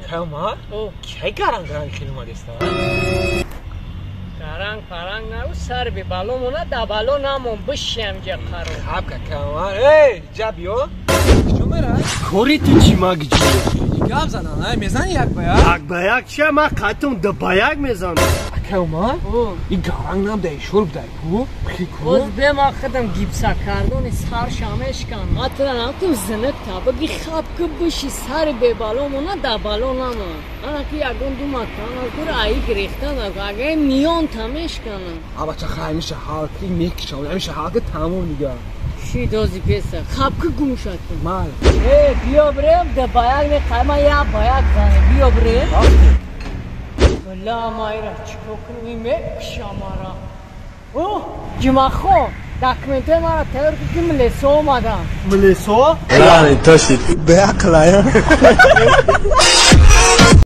Акама? Кай гаранг ранг хел омадеста? Гаранг паранг нару сар бе бало мона да бало намон бишям ҷа қарор. Хаб какама. Эй, ҷа биё. Куҷо мера? Кори ту чӣ магҷи? Гап занан, ай мезани як ба як? Як ба як чия, ман қайтум да ба як мезанам. Акама? И гаранг нам да ишор будай ку? Хи ку? Боз бе ма худам гипса кардони сар шамешкан. Ма тура намтум зинак та баги хаб ки биши сари бебало мона да бало намон. Ана ки ягон ду макан кура аи гирехтан агар миён та мешканам. А бача хай миша ҳал ки мекишам, миша ҳал ки тамом дига. Ши дози песа хаб ки гум шад. Мал. Э, биё брем да ба як меқай ма я ба як зане биё брем. Ла майра чико кунем ин мекушамара. О, Ҷумахон, документҳои маро тайёр кун ки милесо омадам. Милесо? Рани тошид. Беақлая.